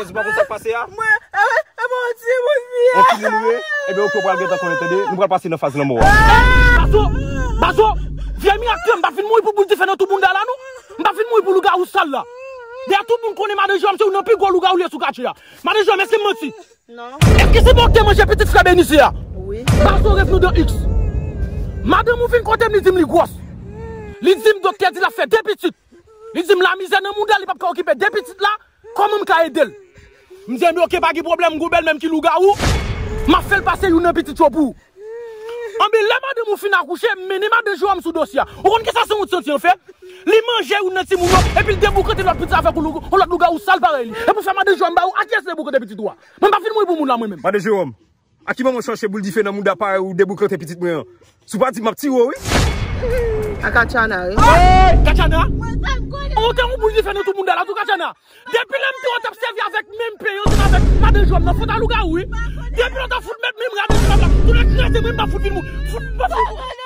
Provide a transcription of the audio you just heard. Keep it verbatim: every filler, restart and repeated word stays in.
Ou pa konn sa k pase a? Mwen, e, e, mwen, ti moun li a. On timoun ou ye? Ebyen, oke, ou pral gentan konnen, tande. Nou pral pase nan faz lanmò a. Bazo! Bazo! Vyè mirak lan, m pa fin mouri pou boul dife nan tou bounda la, non. M pa fin mouri pou lougawou sal la. Dèyè tout moun konnen madan Jewòm se youn nan pi gwo lougawou li ye sou katye a. Madan Jewòm, èske m manti? Non. Èske se pa ou ki te manje pitit frè Benise a? Wi. Bazo, revni de X. Madanm ou vin kote m, li di m li gwòs. Li di m doktè di l ap fè de pitit. Li di m lamizè nan mouda, li p ap ka okipe de pitit la. Kòman m ka ede l? M di, "Ebyen, oke, pa gen pwoblèm, m gon bèlmè m ki lougawou. M ap fè l pase youn nan pitit yo pou ou." Anben, lè madanm ou fin akouche, m mennen madan Jewòm sou dosye a. Ou konn kisa se yon santi an fè? Li manje youn nan timoun yo, epi l deboukante lòt pitit avèk yon lou-, yon lòt lougawou sal parèy li. Epi w fè madan Jewòm ba ou, a kiyès li deboukante pitit ou a? Mwen m pa fin mouri pou moun la, mwen menm. Madan Jewòm, a ki moman w chache boul dife nan mouda parèy ou deboukante pitit mwen an? Si w pa di, m ap tiye w, wi. A Katiana, wi. Katiana? Ou te yon boul dife nan tou bounda la, tou Katiana. Depi lè m te wè w t ap sèvi avèk menm pen yo, se avèk madan Jewòm nan, fòt a lougawou, wi. Depi lè w t ap fout met menm rad ansanm la, tou lè kraze mwen, m p ap fout vin mou-, fout, m p ap fout